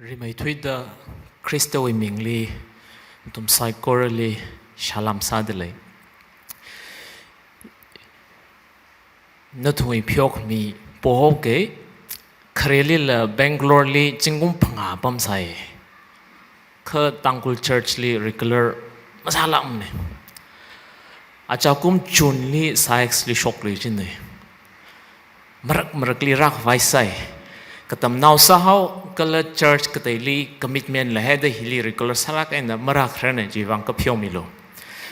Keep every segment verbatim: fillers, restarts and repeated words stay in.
Rimeithuida Khristawui mingli nathum saikorali salam sādalei. Nathumwui pheokhami pohaokei, kharelila Bangalore li zingkum phangā pamsai. Kha Tangkhul Church li regular masālākmane. Achakum June li SAIECS li shoklui jine. Marak marakli rākhavai sai. Katamnao sāhao kala church kateili commitment leida hili regular sālāk eina marākhararne, chiwui vang kapheomilu.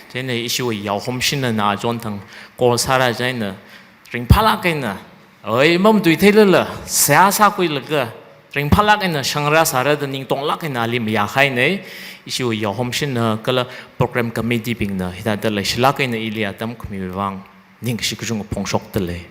Chieina ishiwui yaohomshinna achon thang call sāra chieina ringphālāk eina, oi, mamatuitheilala, seihā sākhuilaga, ringphālāk eina shangrā sāra da ningtonglāk eina ali mayākhaine. Ishiwui yaohomshinna kala program committee bingna hithāda leishilāk eina ili atam khamiwui vang ningkashi kachungkha phongshokdalei.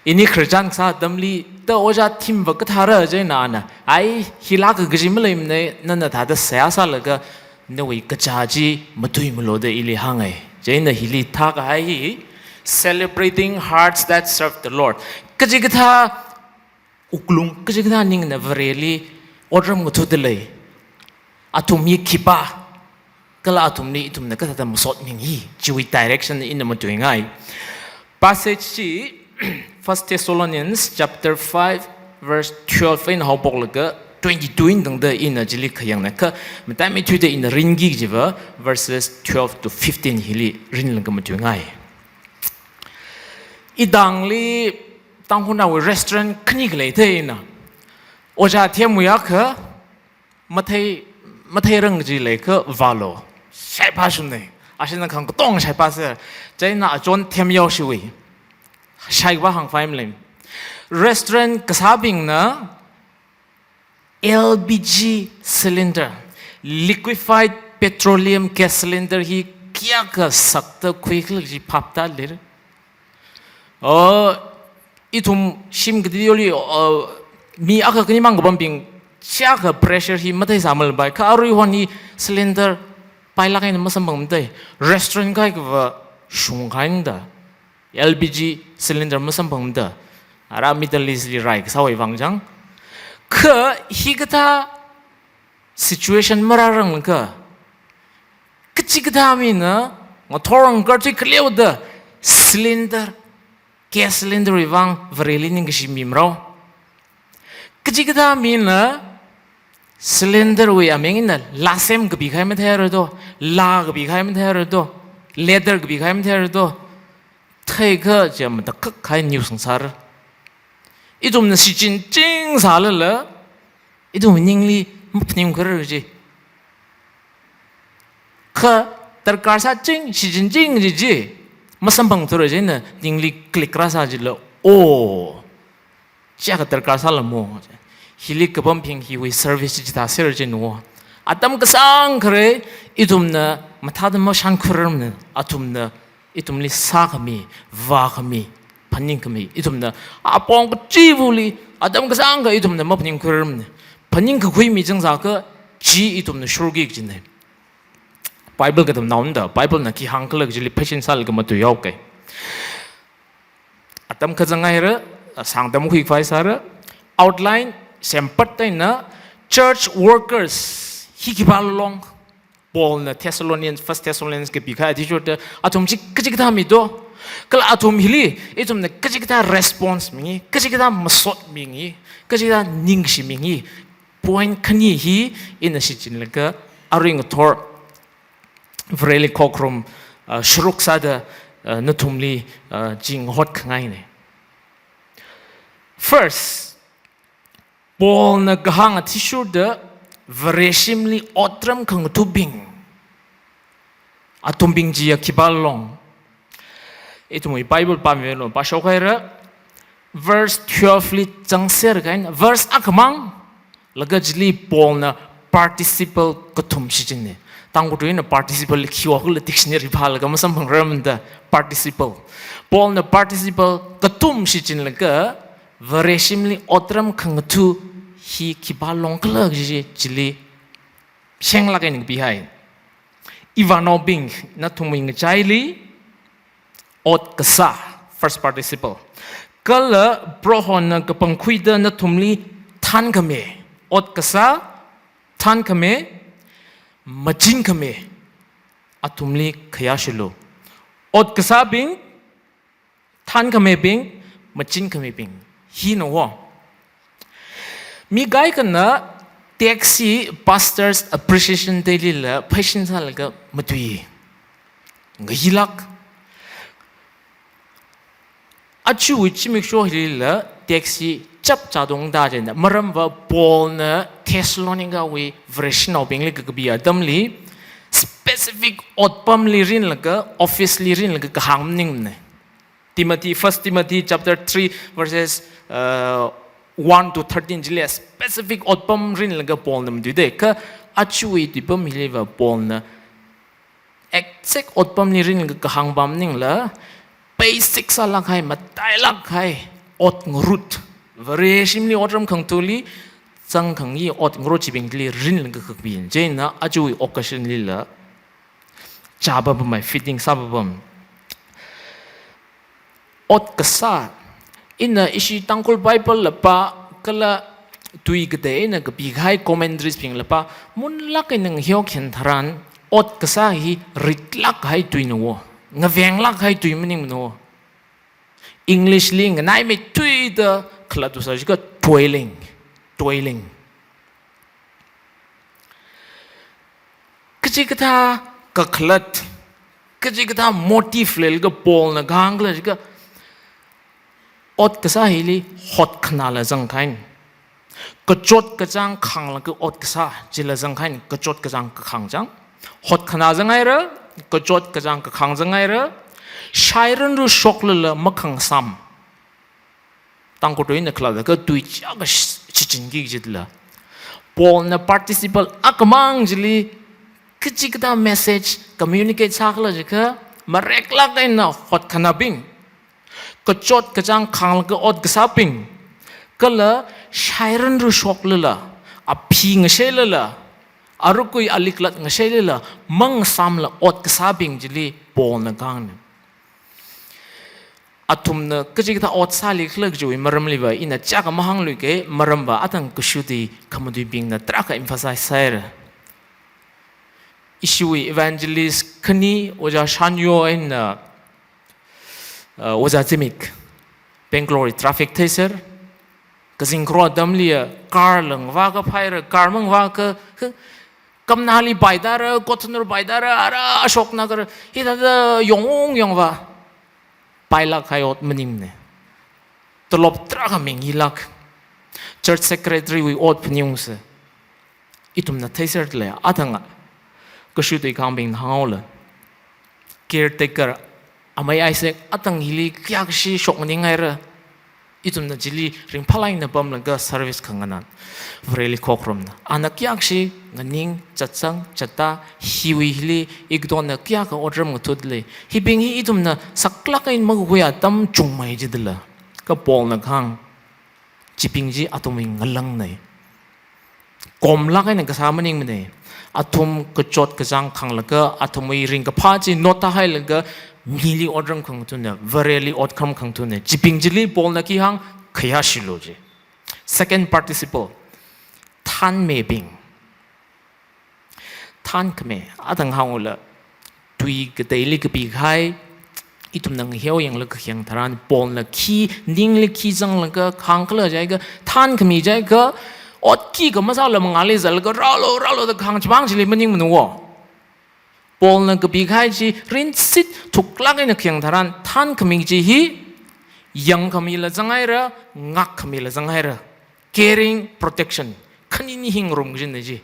Ini khararchan kasā atamli, ta ojā Thim va kathāra chieina ana, ai, hilāka kaji maleimane, nana thāda seihā sālaga nawui kachā chi matuimalu da ili hāngai. Chieina hili thākahai hi, Celebrating Hearts That Serve the Lord. Kachikathā wuklung, kachikathā ningna Vareli otram ngathāda lei. Athum hi khipā, kala athumli ithumna kathāda masotmingi, chiwui direction ina matuingai. Passage chi First Thessalonians chapter five verse twelve eina haophoklaga twenty-two eina tangda ina chili khayangna, kha mataimeithuida ina rinki kajiva verses twelve to fifteen hili rinlaga matuingai. Itangli Tangkhulnaowui restaurant khani khalei theina. Ojā Themwui akha mathei, matheirang kaji leiakha vālu. Shaiphāshunne. Ashina khang katong shaiphāser. Chieina achon Themyaoshiwui shaivā hāngphai malei. Restaurant kasābingna L P G cylinder, liquefied petroleum gas cylinder hi kayākha sakta khuikhala kaji phaptālei. Oh, ithum shim kateoli, oh, mi akha khani mang kapambing, chiyākha pressure hi matheisāmalapai, kha aruihon hi cylinder pailāk eina masamphangmada, restaurant kaikhava shungkahaida, L P G cylinder masamphangmada, ara Middle East li rai kasāwui vang chang. Kha hikathā situation marāranglaga, kachikathā mina ngathor ngakarthui khaleoda cylinder, gas cylinder wui vang Vareli ningkashi mimarao. Kachikathā mina cylinder wui aming eina lāsem kapi kahai matheira do, lā kapi kahai matheira do, leather kapi kahai matheira do. Theikha chi matakhak kahai news ngasāra. Ithumna shichin ching sālala, ithum ningli maphaningkhuira chi. Kha darkar sāching, shichin ching chi chi masamphangthura chieina ningli click rāsā chila, oh, chiyākha darkar sālamo. Hili kapamping hiwui service chi chithāser china. Atam kasāngkhare ithumna mathāda mashankhuirarmana, athumna ithumli sākhami, vākhami, phaningkhami, ithumna apong kachivali atam kasāngkha ithumna maphaningkhuirarmana. Phaningkakhui mi chang sākha chi ithumna shurki kajina. Bible katamnaona da, Bible na khi hāngkhala kajili pheisin sālaga matuihaokei. Atam kazang haira, sāngtam khuikhavai sāra, outline sempat eina church workers hi khipā long, Paulna Thessalonians, First Thessalonians kapikahai athishurda, athum chi kachikathā mi do, kala athum hili ithumna kachikathā response mingi, kachikathā masot mingi, kachikathā ningkashi mingi, point khani hi ina shichinlaga arui ngathor Vareli khokharum, uh, sharuk sāda, uh, nathumli, uh, chinghotkhangaine. First, Paulna kahāng athishurda Vareshimli otram khangathābing, athumbing chiya khipā long. Ithumwui Bible pāmilu, pāshok haira, verse twelve li zangser kahaina, verse akhamang laga chili Paulna participle kathum shichinne. Tangkhul tuina participle li khiwui khala dictionary phālaga masamphangrarmada, participle. Paulna participle kathum shichinlaga Vareshimli otram khangathā hi khipā longkhala kaji chili shenglāk eina kapihai. Ivānaobing, nathumwui ngachaili ot kasā, first participle. Kala Prohona kapangkhuida nathumli thankhami, Ot kasā, thānkhami, machinkhami, athumli khayāshilu. Ot kasābing, thānkhamibing, machinkhamibing. Hina wo. Mi kaikhana text hi Pastors Appreciation Day lila pheisin sālaga matui. Ngayilak. Aja zimiksho hilila text hi chapchā tongda jina. Maramva Paulna Thessalonica wui Vareshinaobingli kakapi atamli specific otpamli rinlaga, office li rinlaga kahāng maningmana. Timothy, First Timothy chapter three verses, uh, one to thirteen chili specific otpam rinlaga Paulna matuida, kha aja tuipam hiliva Paulna exact otpamli rinlaga kahāng maningla, basic sālak kahai, matailak kahai ot ngarut, Vareshimli otram khangathali zangkhangyi ot ngarut chibingli rinlaga kakapi. Chieina aja occasion lila chāpapamai, fitting sāpapam. Ot kasā, ina ishi Tangkhul Bible la pā, kala tui katei eina kapi kahai commentaries bing la pā, munlak eina ngaheo khayang tharan, ot kasā hi ritlak kahai tuina wo, ngavenglak kahai tui maningmana wo. English li nganaimeithuida khalatva sāshika toiling, toiling. Kachikathā kakhalat, kachikathā motive leilaga Paulna kahāng khala jiakha, ot kasā hili hotkhanāla zangkahaina. Kachot kachāng khānglaga ot kasā chila zangkahaina, kachot kachāng kakhāng chang. Hotkhanā zanghaira, kachot kachāng kakhāng zanghaira, shairanru shoklala makhangasam. Tangkhul tuina khalatva kha tui chiyākha shi-, shichinki jitla. Paulna participle akhamang chili kachikathā message communicate sākhala jiakha, mareklak eina hotkhanābing, kachot kachāng khānglaga ot kasābing, kala shairanru shoklala, aphi ngashailala, arukui aliklat ngashailala, mangasamla ot kasābing chili Paulna kahāngna. Athumna kachikathā ot sālikhala kajiwui maramliva ina chiyākha mahāngluike, maramva athang kashutei khamatuibingna tarākha emphasize sāhaira. Ishiwui evangelist khani Ojā Shanyo eina, uh, Ojā Zimik, Bangalore traffic theiser, kazing kro atamli ya car la ngavā kaphaira, car mangavā ka, ka, Kamnali paidara, Kothanur paidara, ara Ashok Nagar, hithāda yong yongva pailak kahai ot maningmana. Tolop tarākha mingilak. Church secretary wui ot phaningungsa. Ithumna theiserda lei, athang kashutei khangbingna hānghaola. Caretaker, amei Isaac, athang hili kayākha shoknganing haira. Ithumna chili ringphālāk eina pamlaga service khanganā. Vareli khokharumna. Ana kayākha nganing, chatsang, chatta, hiwui hili, ikdonna kayākha otram ngathut lei. Hibing hi ithumna saklāk eina makakhui atam chungmei jidala. Kha Paulna kahāng, chibing chi athumwui ngalāngna. Komlāk eina kasā maningmana. Athum kachot kachāng khānglaga, athumwui ringkaphā chi notahailaga, mili otram khangathuna, Vareli otram khangathuna. Chibing chili Paulna khi hāng, khayāshilu ji. Second participle, thānmibing. Thānkhami, athang hāngula, tui kateili kapi kahai, ithumna ngaheo yanglaga khayang tharan, Paulna khi, ningli khi zanglaga, khāngkhala jiakha, thānkhami jiakha, ot khikha masāla mangāli zatlaga, rālu, rālu da khāng chibing chili maningmana wo. Paulna kapi kahai chi, rinsit thuklāk eina khayang tharan, thānkhami chi hi, yangkhamila zanghaira, ngakkhamila zanghaira. Caring, protection. Khanini hi ngarum kajina ji.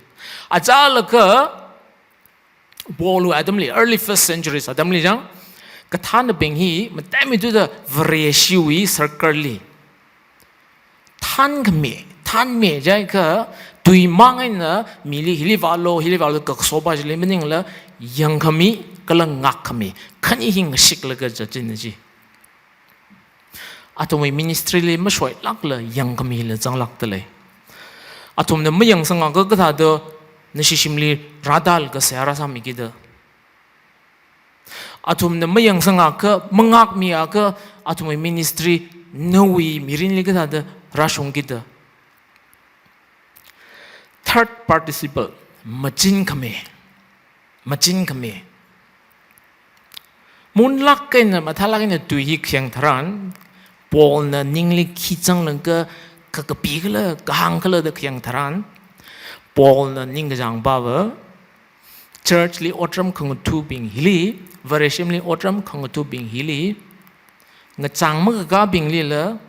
Achālakha, Paulwui atamli, early first centuries atamli chang, kathānabing hi, mataimeithuda Vareshiwui circle li thānkhami, thānmi jiakha, tui mang eina mili hili vālu, hili vālu kasopa chili maningla, yangkhami, kala ngakkhami. Khani hi ngashiklaga zatchina ji. Athumwui ministry li mashoilākla yangkhamila zanglākda lei. Athumna mayangsangakha kathāda nashi shimli rādalaga seihā rāsāmikida. Athumna mayangsangakha, mangakmiakha, athumwui ministry nawui mirinli kathāda rāshungkida. Third participle, machinkhami. Machinkhami. Munlāk eina, mathālāk eina tui hi khayang tharan, Paulna ningli khi zanglakha, kha kapi khala, kahāng khala da khayang tharan, Paulna ningkachāng pava, church li otram khangathabing hili, Vareshimli otram khangathabing hili, ngachāng makakābinglila,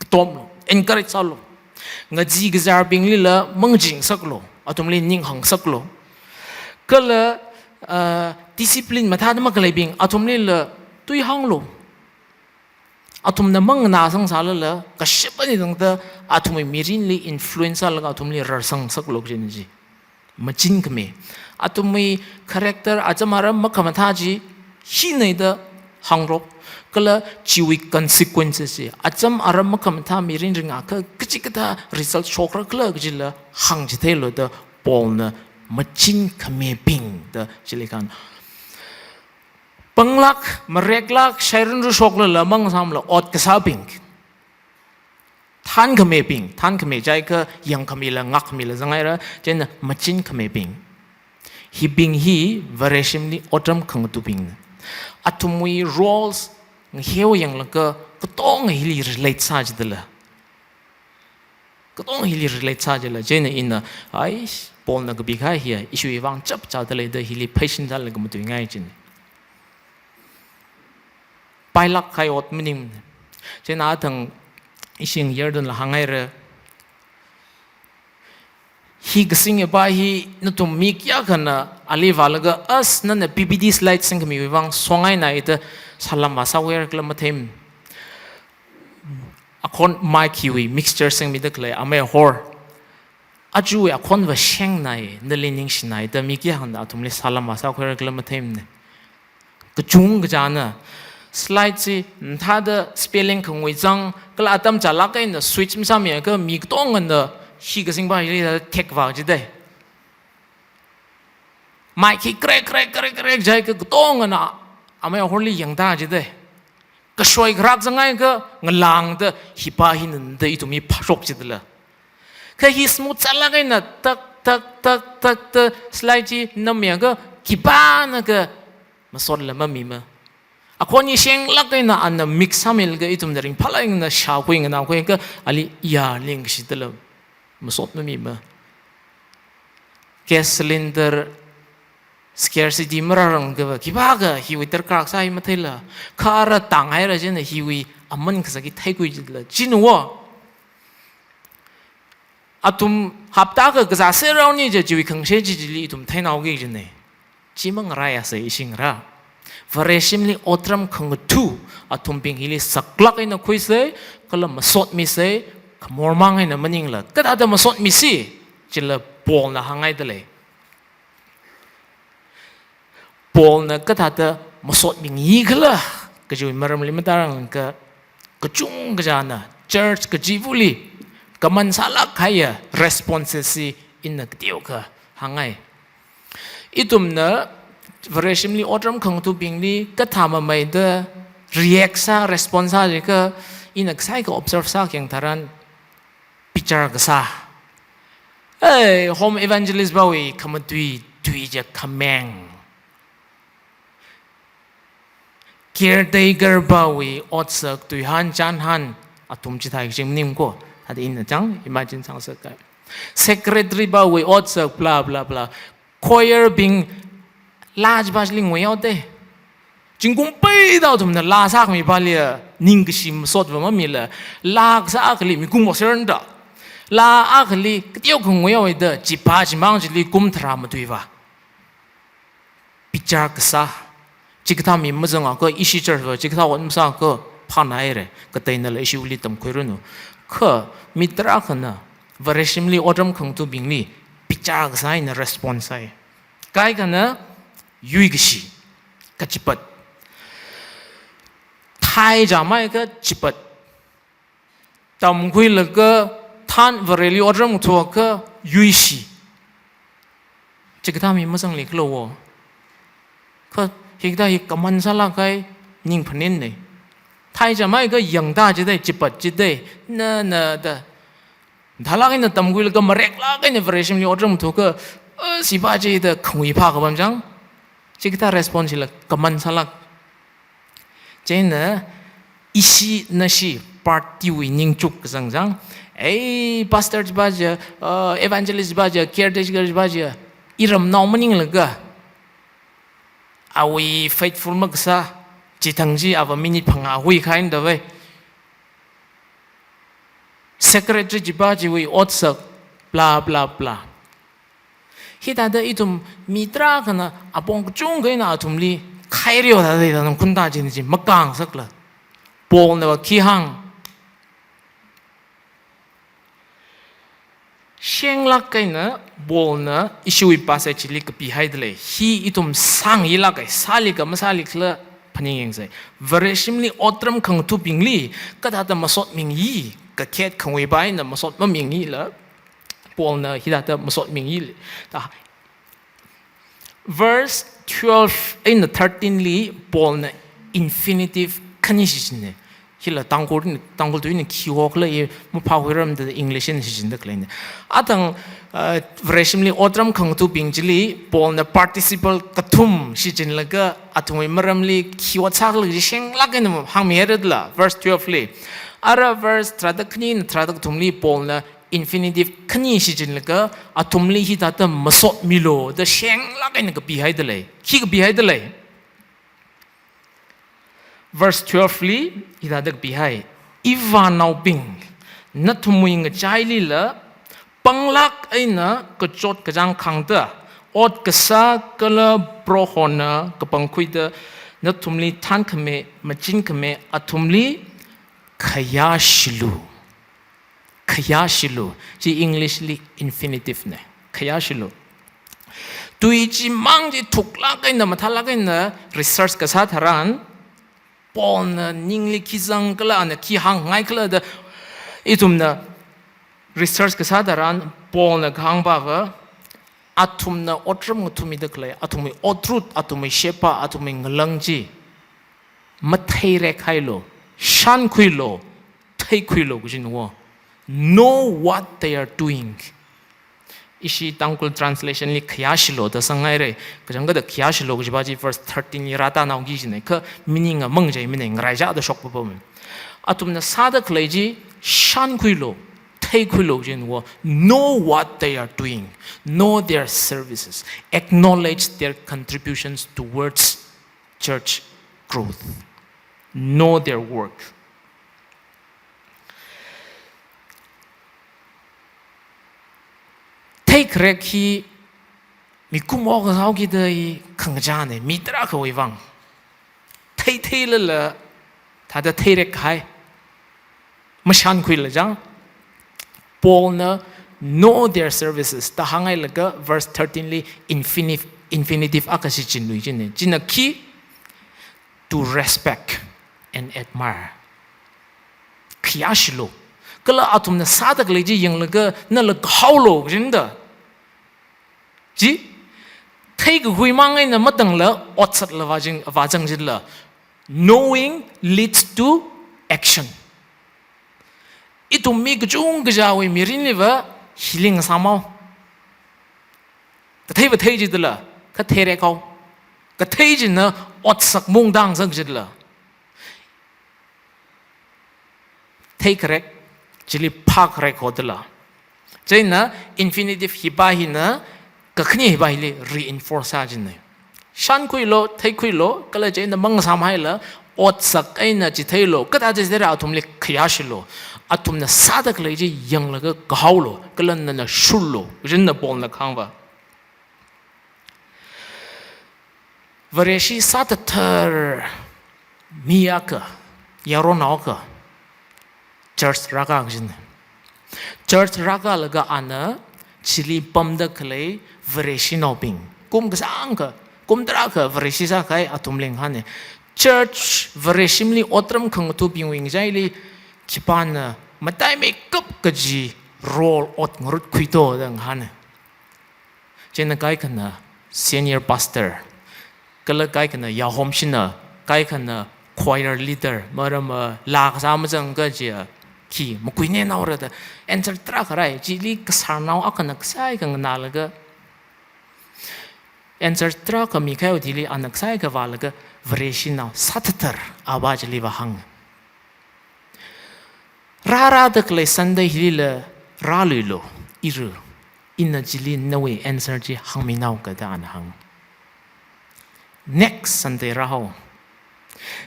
katomlu, encourage sālu. Ngazin kazārbinglila mangaching ngasaklu, athumli ning hāng ngasaklu. Kala, ah, discipline mathāda makhaleibing, athumlila tui hānglu. Athumna manganā sangsālala, kashap eina tangda athumwui mirinli influence sālaga athumli rarsang ngasaklu kajina chi. Machinkhami. Athumwui character, acham aram makhamathā chi hina da hāngrok. Kala chiwui consequences chi, acham aram makhamathā mirin ringakha kachikathā result shokra khala kajila hāngchitheilu da Paulna machinkhamibing da chili kahāng. Panglāk, mareklāk, shairan ru shoklala mangasāmala ot kasābing. Thānkhamibing, thānkhami jiakha yangkhamila, ngakkhamila zanghaira, chieina machinkhamibing. Hibing hi Vareshimli otram khangathabingna. Athumwui roles ngaheo yanglaga katonga hili relate sā jidala. Katonga hili relate sā jila, chieina ina, ai, Paulna kapi kahai hiya, ishiwui vang chapchāda leida hili pheisin sālaga matuingai jina. Pailāk kahai ot maning. Chieina athang ishi ngayardunla hānghaira. Hi kasing epā hi nathum mi kayākhana ali vālaga, as nana P P T slide singkhamiwui vang songaina ida salam vāsāhaira khala matheimana. Akhon mic hiwui mixture singmida khalei amei hor. Aja akhon vāshengna, nali ningshina da mi kayākhana athumli salam vāsāhaira khala matheimana. Kachungkha china slide chi mathāda spelling khangui zang, kala atam chālāk eina switch masāmiakha mi katongana hi kasing pā hili thek vā jidai. Mic hi krek, krek, krek, krek jiakha katongana amei horli yangda jidai. Kashoi kharak zanghaiakha ngalāngda hipā hina da ithum hi phāshok jidala. Kha hi smooth sālāk eina tak, tak, tak, tak da slide chi nammiakha khipānakha masotla mamima. Akhon hi shenglāk eina ana mix sāmilaga ithumna ringphālāk eina shākhui nganākhuiakha ali ya lingkashi dala masot mamima. Gas cylinder scarcity marārangkha va, khipākha hiwui darkar kasā hi matheila, kha ara tānghaira chieina hiwui aman kasā khi theikhui jila. China wo, athum hapta akha kazā serrao ni je chiwui khangashei chi chili ithum theinaoki jina. Chi mangarāya sai ishi ngarā. Vareshimli otram khangatha athumbing hili saklāk eina khuisei, kala masotmisei, khamormang eina maningla kathāda masotmisi, chila Paulna hānghaida lei. Paulna kathāda masotmingi khala kajiwui maramli matarangakha, kachungkha china church kachivali common sālāk kahaiya responses chi ina kateokha hānghai. Ithumna Vareshimli otram khangathabingli kathā mameida react sā, response sā jiakha, ina kasāikha observe sākhayang tharan, bichar kasā. Ei, home evangelist pāwui khamatui, tui je khameng. Caretaker pāwui otsak, tuihān, chānhān, athum chithāi kaching maning ko. Thāda ina chang, imagine sāngasakkahai. Secretary pāwui otsak, blah, blah, blah. Choir bing laa chipā chili nguihaoda. Zingkum peida athumna laa sākhami pāli ningkashi masot va mamila, laa kasā akhali mikumo serranda. Laa akhali kateokha nguihaoda, chipā chimang chili kum tharā matuiva. Bichar kasā. Chikathā mi mazangakha, ishi church va chikathā ot masāakha phānaira, kateinala ishili tamkhuiranu. Kha mi tarākhana Vareshimli otram khangathabingli bichar kasā eina response sāi. Kaikhana yuikashi, kachipat. Thai chāmeiakha chipat. Tamkhuilaga thān Vareli otram thuakha yuishi. Chikathā mi mazangli khala wo. Kha hikathā hi common sālāk kahai ningphaninna. Thai chāmeiakha yangda jidai, chipat jidai, na, na da. Thalak eina tamkhuilaga mareklak eina Vareshimli otram thuka, "Uh, sipa chi," da khangui phā kapam chang. Chikathā response hila kaman sālak. Chieina ishi nashi party wui ningchuk kazang chang. Ei, pastor chipa chi, uh, evangelist chipa chi, caretaker chipa chi, iramnao maninglaga, awui faithful makasā, chithang chi ava minute phangā huikhaida vai. Secretary chipa chiwui otsak, blah, blah, blah. Hithāda ithum mi tarākhana apong kachungkha eina athumli khaireo thāda hithāda khunta china chi makāngasakla. Paulna va khi hāng. Shenglak eina Paulna ishiwui passage li kapihaida lei. Hi ithum sāngailak eina, sālikha masālikhala phaningyangsa. Vareshimli otram khangathabingli kathāda masotmingyi, kakhet khangui pa eina masot mamingyi la, Paulna hithāda masotmingyi le. Ta, verse twelve eina thirteen li Paulna infinitive khani shichinna. Hila Tangkhul, Tangkhul tuina khi hokhala i maphākhuiramda English eina shichinda khaleina. Athang, uh, Vareshimli otram khangathabing chili Paulna participle kathum shichinlaga athumwui maramli khi ot sākhala chi shenglak eina hāngmihaira dala, verse twelve li. Ara verse tharāda khani eina tharāda kathumli Paulna infinitive khani shichinlaga athumli hithāda masotmilu da shenglak eina kapihaida lei. Khi kapihaida lei. Verse twelve li hithāda kapihai. Ivānaobing, nathumwui ngachailila panglak eina kachot kachāng khāngda, ot kasā kala Prohona kapangkhuida nathumli thānkhami, machinkhami athumli khayāshilu. Khayāshilu. Chi English li infinitive na. Khayāshilu. Tui chimang chi thuklak eina, mathālak eina research kasā tharan, Paulna ningli khi zang kala, ana khi hāngngaikhala da ithumna research kasā tharan, Paulna kahāngpa va, athumna otram ngathumida khalei, athumwui otrut, athumwui sheba, athumwui ngalang chi matheirek hailu, shānkhuilu, theikhuilu kajina wo. Know what they are doing. Ishi Tangkhul translation li khayāshilu da sanghaira. Kachangkhatta khayāshilu kajipa chi verse thirteen li rātānaoki kajina. Kha meaning a mangacheimana, ngaraichāda shokpapama. Athumna sāda khalei chi shānkhuilu, theikhuilu kajina wo. Know what they are doing. Know their services. Acknowledge their contributions towards church growth. Know their work. Theikharek hi mikumo kasā haokida i khangachāna, mi tarākhawui vang. Theitheilala thāda theirek kahai. Mashānkhuila chang. Paulna know their services da hānghailaga verse thirteen li infinitive, infinitive akha shichinlui kajina. China khi, to respect and admire. Khayāshilu. Kala athumna sāda khalei chi yanglaga nala kahaolu kajina da. Chi, theikakhui mang eina matangla otsakla vāzang, vāzang jila. Knowing leads to action. Ithum mi kachungkhawui mirinli va hili ngasāmhao. Kathei va thei jidala, kha theirek hao. Kathei china otsak mungdang zang jidala. Theikharek, chili phākharek hodala. Chieina infinitive hipa hina, kakhane hipa hili reinforce sā kajina. Shānkhuilu, theikhuilu, kala chieina mangasāmhaila, otsak eina chitheilu, kathā chithei tharan athumli khayāshilu, athumna sāda khalei chi yanglaga kahaolu, kala nana shurlu, kajina Paulna kahāng va. Vareshi sāda thar mi akha, yaronao akha, church rākā kajina. Church rākālaga ana chili pamda khalei Vareshinaobing, kum kasāngkha, kum tarākha Vareshi sākahai athumli ngahāna. Church Vareshimli otram khangathabingwui ngachaili khipāna mataimeikap kaji role ot ngarutkhui to da ngahāna. Chieina kaikhana senior pastor, kala kaikhana yahomshina, kaikhana choir leader, maram, ah, laa kasā mazang kajiya, Khi makuinei naora da answer tarākha rai, chili kasarnao akhana kasāi khanganālaga answer tarākha mikahaiwui thili ana kasāi kavālaga Vareshinao sāthathar avā chili vāhāng. Rārāda khalei Sunday hilila rāluilu, iru, ina chili nawui answer chi hāngminao kada ana hāng. Next Sunday rāhao.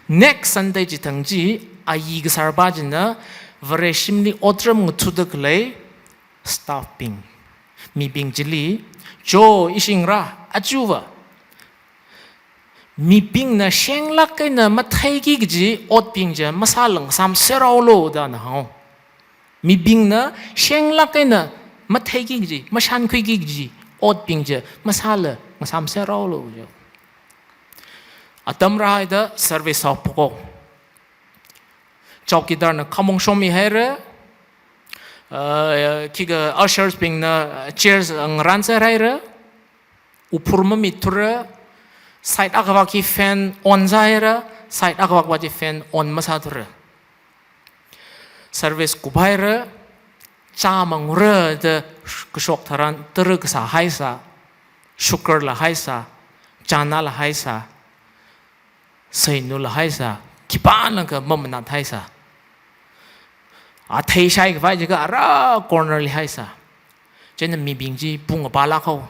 Next Sunday chithang chi ayi kasārpā china Vareshimli otram ngathuda khalei staff bing, mibing chili, cho ishingra, achuva mibingna shenglāk eina matheiki kaji otbing chi masāla ngasāmserhaolu da ana hānga. Mibingna shenglāk eina matheiki kaji, mashānkhuiki kaji otbing chi masāla ngasāmserhaolu. Atam rāhaida service haophok haowa. Chowkidar na khamong shomihaira, uh, khikha ushers bingna chairs, uh, ngaranserhaira, uphur mamithura, side akhava khi fan on sāhaira, side akhava chi fan on masāthura. Service kuphaira, chā mangura da kashok tharan tara kasā haisā, sugar la haisā, chana la haisā, seinula haisā, khipānakha mamanat haisā. Athei shaikhavai jiakha ara corner li haisā. Chieina mibing chi pung apālāk haowa.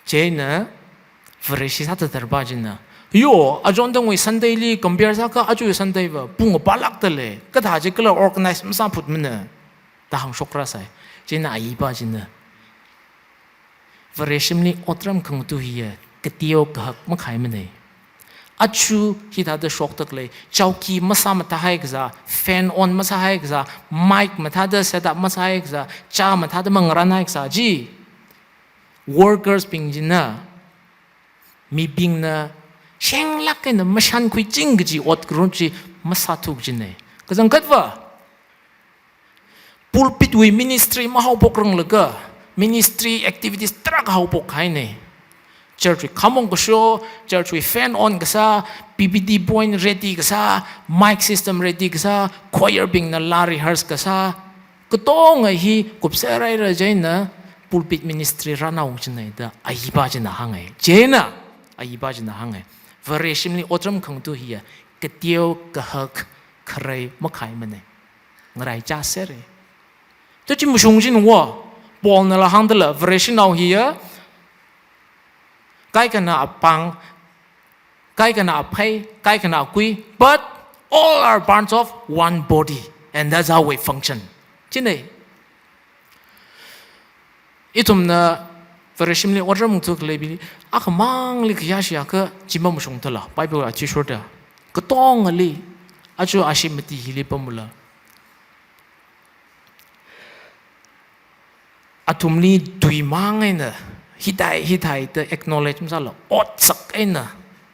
Chieina Vareshi sāthatharpā china, yo, achon tangwui Sunday li compare sākha achuwui Sunday va pung apālākda lei, kathā chikhala organize masāphutmana da hāngshokrasai. Chieina ayipā china, Vareshimli otram khangatha hiya kateo kahak makhaimana. Achu hithāda shokda khalei, chowki masāmathāhai kasā, fan on masāhai kasā, mic mathāda setup masāhai kasā, chā mathāda mangaranhai kasā chi, workers bing china, mibingna shenglāk eina mashānkhuiching kaji ot karun chi masāthu kajina. Kachangkhatva pulpit wui ministry mahaophokranglaga, ministry activities tarākha haophok kahaina. Church wui khamong kasho, church wui fan on kasā, P P T point ready kasā, mic system ready kasā, choir bingna laa rehearse kasā, katonga hi kupserhaira chieina pulpit ministry rānao kajina da ayipā china hānga. Chieina ayipā china hānga, Vareshimli otram khangatha hiya kateo kahak kharei makhaimana. Ngaraichāsera. Tachi mashung china wo, Paulnala hāngdala, Vareshinao hiya kaikhana apāng, kaikhana aphei, kaikhana akui, but all are parts of one body, and that's how we function. China. Ithumna Vareshimli otram ngatha khaleibingli akhamangli khayāshi akha chi mamashung tala, Bible athishurda, katongali, achu ashi mati hili pamula, athumli tuimang eina hithai hithai da acknowledge masāla, otsak eina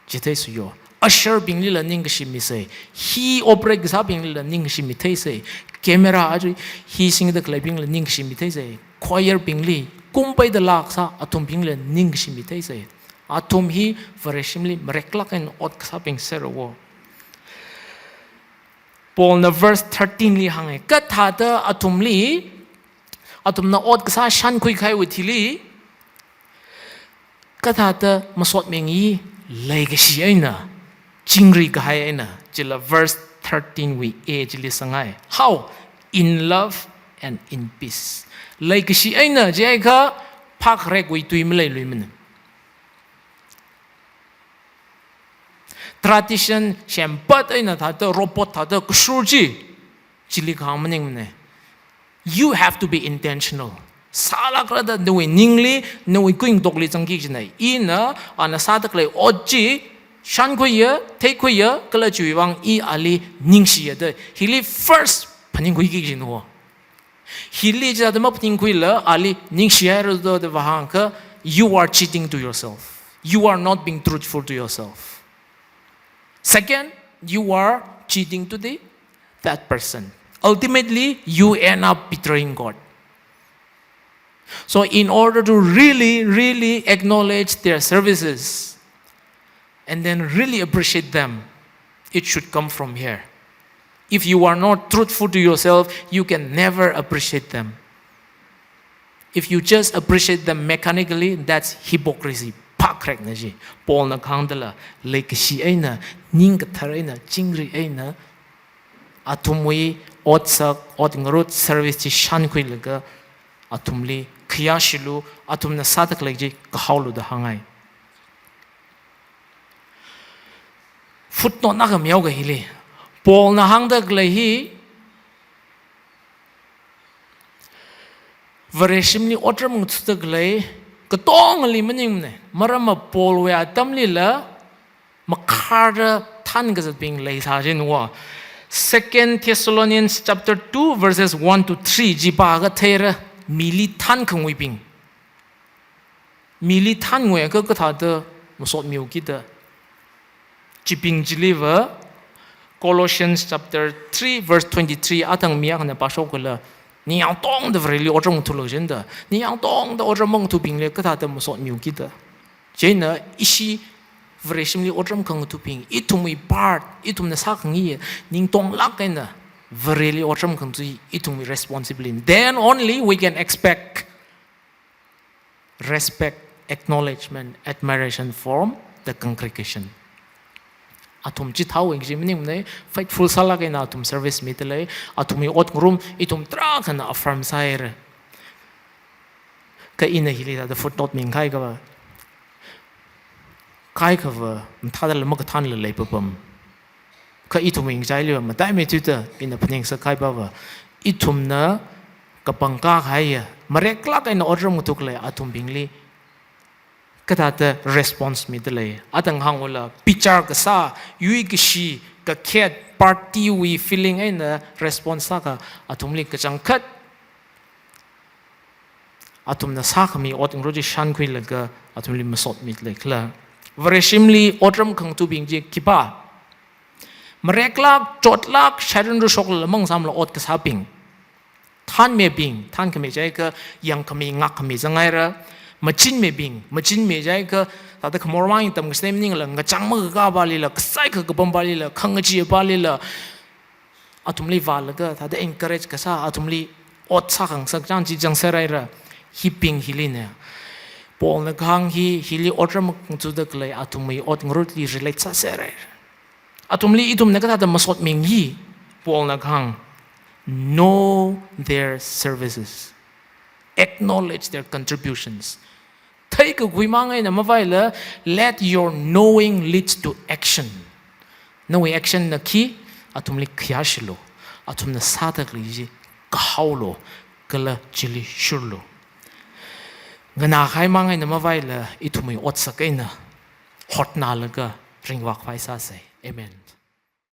chithei suyo. Usher binglila ningkashi misei. Hi operate kasābinglila ningkashi mitheisei. Camera achu hi singda khaleibingla ningkashi mitheisei. Choir bingli, kumpeida laa kasā athumbingla ningkashi mitheisei. Athum hi Vareshimli mareklāk eina ot kasābing sera wo. Paulna verse thirteen li hānga, kathāda athumli, athumna ot kasā shānkhui kahaiwui thili, kathāda masotming hi leikashi eina, chingri kahai eina, chila verse thirteen wui A chili sāngai. How? In love and in peace. Leikashi eina jiakha phākharekwui tui maleiluimana. Tradition shempat eina thāda, robot thāda kashur chi, chili kahāng maningmana. You have to be intentional. Sālākrada nawui ningli, nawui kuingatokli zangki kajina. Ina, ana sāda khalei ot chi shānkhuiya, theikhuiya, kala chiwui vang i ali ningshiya da hili first phaningkhuiki kajina wo. Hili chithāda maphaningkhuila ali ningshihaira da vāhāngakha, you are cheating to yourself. You are not being truthful to yourself. Second, you are cheating to the that person. Ultimately, you end up betraying God. So in order to really, really acknowledge their services and then really appreciate them, it should come from here. If you are not truthful to yourself, you can never appreciate them. If you just appreciate them mechanically, that's hypocrisy. Phākharekna chi. Paulna kahāng dala, leikashi eina, ningkathar eina, chingri eina, athumwui otsak, otngarut service chi shānkhuilaga, athumli khayāshilu, athumna sāda khalei chi kahaolu da hāngngai. Footnote akha mihaoga hili. Paulna hāngda khalei hi, Vareshimli otram ngathada khalei, katongali maningmana. Maramva Paulwui atamlila, makharda thankazatbing leisā jin wa. Second Thessalonians chapter two verses one to three chi pāakha theira, mili thankhanguibing. Mili thannguiakha kathāda masotmiu kida. Chibing chiliva Colossians chapter three verse twenty-three athang mi akhana pāshok kala, ningyāng tongda Vareli otram ngathulu jin da. Ningyāng tongda otram mangathubingli kathāda masotmiu kida. Chieina ishi Vareshimli otram khangathubing, ithumwui part, ithumna sākhangai, ningtonglāk eina Vareli otram khangatha ithumwui responsibility. Then only we can expect respect, acknowledgement, admiration from the congregation. Athum chithāwui chi maningmana, faithful sālāk eina athum service mida lei, athumwui otngarum ithum tarākhana affirm sāhaira. Kha ina hili thāda footnote mingkahai kava, kaikhava mathāda lama kathānla leipapam. Kha ithumwui ngachailiva mataimeithuida ina phaningsa kaipava, ithumna kapangkā kahaiya, mareklāk eina otram ngathada khalei athumbingli kathāda response mida lei. Athang hāngula, bichar kasā, yuikashi, kakhet, partywui feeling eina response sākha athumli kachangkhat athumna sākhami otngarut chi shānkhuilaga athumli masotmida lei khala. Vareshimli otram khangathubing chi khipā? Mareklāk, chotlāk, sharan rushok lamang samla ot kasābing. Thanmibing, thankhami jiakha yangkhami, ngakkhami zanghaira. Machinmibing, machinmi jiakha thāda khamor mang tamkasem ningla, ngachang makakā palila, kasai kakapam palila, khangachee palila, athumli vālaga, thāda encourage kasā, athumli ot sākhangasak chang chi zangserhaira. Hibing hilina. Paulna kahāng hi, hili otram ngathada khalei athumwui otngarutli relate sāserhaira. Athumli ithumna kathāda masotmingi, Paulna kahāng, know their services. Acknowledge their contributions. Theikakhui mang eina mavaila, let your knowing lead to action. Nawui action na khi, athumli khayāshilu. Athumna sāda khalei chi kahaolu, kala chili shurlu. Nganākahai mang eina mavaila, ithumwui otsak eina hotnālaga ringvākhavai sāsa. Amen.